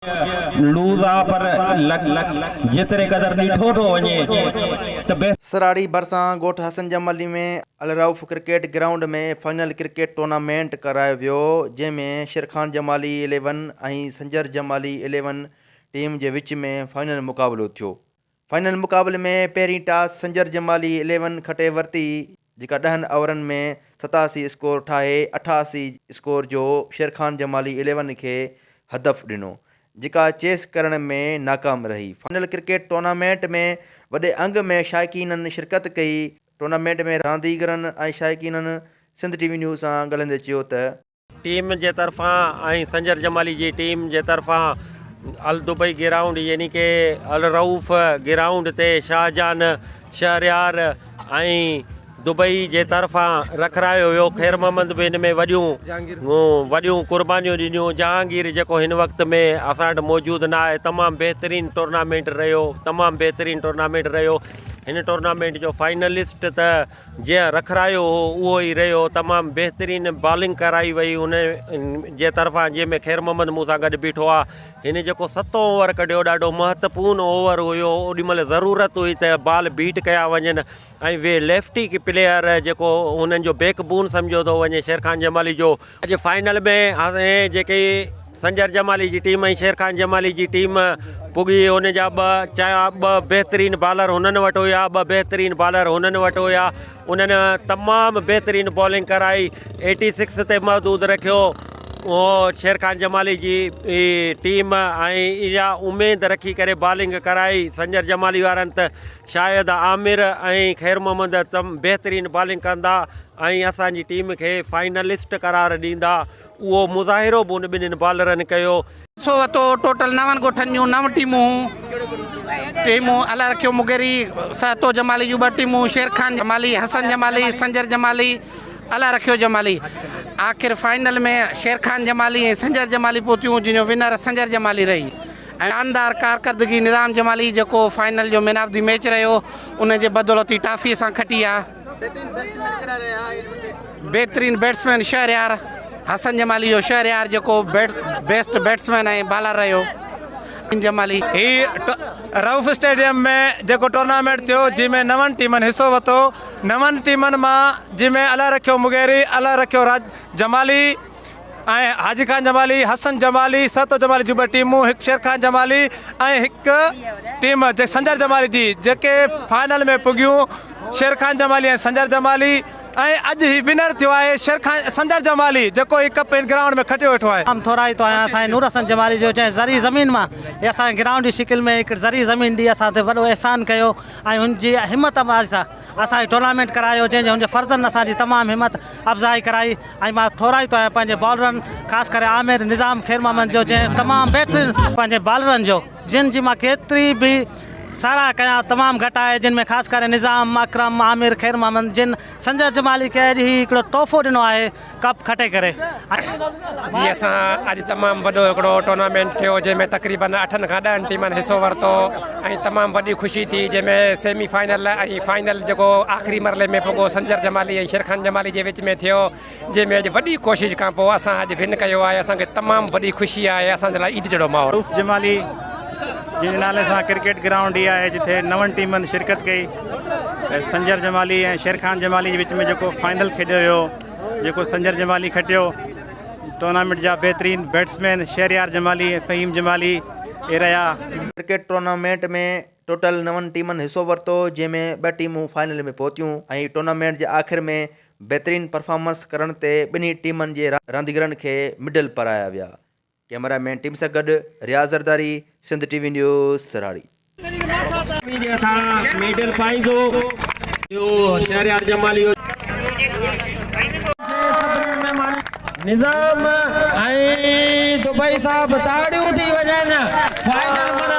Loose آ پر جيتري قدر ڏٺو ٿو وڃي ته بهتر. سراڙي ڀرسان ڳوٺ Hassan Jamali ۾ Alrauf cricket ground ۾ final cricket tournament ڪرايو ويو جنهن ۾ Sherkhan Jamali eleven ۽ Sanjar Jamali eleven team جي وچ ۾ فائنل مقابلو ٿيو فائنل مقابلي ۾ پهرين ٽاس سنجر جمالي اليون کٽي ورتي جيڪا ڏهن اوورن ۾ 87 اسڪور ٺاهي 88 اسڪور جو شيرخان جمالي اليون کي هدف ڏنو جيڪا چيس ڪرڻ ۾ ناڪام رهي. فائنل ڪرڪيٽ ٽورنامينٽ ۾ وڏي انگ ۾ شائقينن شرڪت ڪئي. ٽورنامينٽ ۾ رانديگرن ۽ شائقينن سنڌ ٽي وي نيوز سان ڳالهائيندي چيو ته. ٽيم جي طرفان ۽ سنجر جمالي جي ٽيم جي طرفان الدبئي گرائونڊ يعني ڪي الرئوف گرائونڊ تي شاهجهان شهريار ۽ دبئي جي طرفان رکرايو ويو خير محمد به هن ۾ وڏيون وڏيون قربانيون ڏنيون جهانگير جيڪو هن وقت ۾ اسان وٽ موجود نه آهي تمام بهترين ٽورنامينٽ رهيو تمام بهترين ٽورنامينٽ رهيو هن ٽورنامينٽ جو فائنلسٽ ته جنهن رکرايو هو اهو ئي رهيو تمام بهترين بالنگ ڪرائي وئي ان جي طرفان جنهن ۾ خير محمد مون سان گڏ بيٺو آ هن جيڪو ستون اوور ڪڍيو ڏاڍو مهتپون اوور هيو اوڏي مهل ضرورت هئي ته بال بيٽ ڪيا وڃن ۽ وي ليفٽي پليئر جيڪو هنن جو بيڪ بون سمجهيو ٿو وڃي شير خان جمالي جو اڄ فائنل ۾ جيڪي سنجر جمالي جي ٽيم ۽ شير خان جمالي جي ٽيم پڳي ان جا ٻه چا ٻه بهترين بالر هنن وٽ هيا ٻه بهترين بالر هنن وٽ هيا انهن تمام بهترين بالنگ ڪرائي ايٽي سڪس تي محدود رکيو اهو شير خان جمالي جي ٽيم ۽ اها اميد رکي ڪري بالنگ ڪرائي سنجر جمالي وارن ته شايد عامر ۽ خير محمد تم بهترين بالنگ ڪندا ۽ اسان جي ٽيم کي فائنلسٽ قرار ڏيندا اهو مظاهرو به ان ٻنهين بالرن ڪيو. حصو ورتو ٽوٽل نون ڳوٺن جون نو ٽيمون ٽيمون الله رکيو مغيري سهتو جمالي جون ٻه ٽيمون شير خان جمالي حسن جمالي سنجر جمالي الله رکيو جمالي آخر فائنل ۾ شير خان جمالي ۽ سنجر جمالي پهتيون جن جو ونر سنجر جمالي رهي ۽ شاندار ڪارڪردگي نظام جمالي جيڪو فائنل جو مين آف the match رهيو ان جي بدولت هي ٽافي اسان کٽي آ. بهترين بيٽسمين شهريار حسن جمالي جو شهريار جيڪو بيسٽ بيٽسمين ۽ بالر رهيو جمالي. هي رئوف اسٽيڊيم ۾ جيڪو ٽورنامينٽ ٿيو جنهن ۾ نون ٽيمن حصو ورتو نون ٽيمن مان جنهن ۾ الله رکيو مغيري الله رکيو جمالي ۽ حاجي خان جمالي، حسن جمالي، سهتو جمالي جون ٻه ٽيمون، هڪ شير خان جمالي ۽ هڪ ٽيم سنجر جمالي جي جيڪي فائنل ۾ پڳيون شير خان جمالي ۽ سنجر جمالي ۽ اڄ هي ونر ٿيو آهي شير خان سنجر جمالي جيڪو هي ڪپ هن گرائونڊ ۾ کٽيو ويٺو آهي. تمام ٿورائتو آهيان سائين نور حسن جمالي جو جنهن زرعي زمين مان هي اسان کي گرائونڊ جي شڪل ۾ هڪ زرعي زمين ڏئي اسان تي وڏو احسان ڪيو ۽ هن جي همت افزائي سان اسان هي ٽورنامينٽ ڪرايو جنهن جي هن جي فرزند اسان جي تمام همت افزائي ڪرائي ۽ مان ٿورائتو آهيان پنهنجي بالرن خاص ڪري عامر نظام خير محمد جو جنهن تمام بهترين پنهنجي بالرن جو جن جي مان ڪيتري به ساراهه ڪيان تمام گهٽ آهي جن ۾ خاص ڪري نظام اڪرم عامر خير محمد جن سنجر جمالي کي اڄ هي هڪڙو تحفو ڏنو آهي ڪپ کٽي ڪري. جي اسان اڄ تمام وڏو هڪڙو ٽورنامينٽ ٿيو جنهن ۾ تقريبن اٺن کان ڏهن ٽيمن حصو ورتو ۽ تمام وڏي خوشي ٿي جنهن ۾ سيمي فائنل ۽ فائنل جيڪو آخري مرحلي ۾ پڳو سنجر جمالي ۽ شير خان جمالي جي وچ ۾ ٿيو جنهن ۾ اڄ وڏي ڪوشش کان پوء اسان اڄ ون ڪيو آهي اسان کي تمام وڏي خوشي آهي اسان جي لاء عيد جهڙو ماحول. رئوف جمالي جنهن جي نالي سان ڪرڪيٽ گرائونڊ هي آهي جتي نون ٽيمن شرڪت ڪئي ۽ سنجر جمالي ۽ شير خان جمالي جي وچ ۾ جيڪو فائنل کيڏيو ويو جيڪو سنجر جمالي کٽيو ٽورنامينٽ جا بهترين بيٽسمين شهريار جمالي ۽ فهيم جمالي اهي رهيا. ڪرڪيٽ ٽورنامينٽ ۾ ٽوٽل نون ٽيمن حصو ورتو جنهن ۾ ٻه ٽيمون فائنل ۾ پهتيون ۽ ٽورنامينٽ جي آخر ۾ بهترين پرفارمنس ڪرڻ تي ٻنهي ٽيمن جي رانديگرن کي مڊل پارايا ويا. ڪئميرا مين ٽيم سان گڏ Riaz Zardari, Sindh T V news, Sarhari. جي هٿان ميڊل پائيندو اهو شهريار جمالي هو. نظام ۽ دبئي صاحب تاڙيون ٿي وڃن فائنل.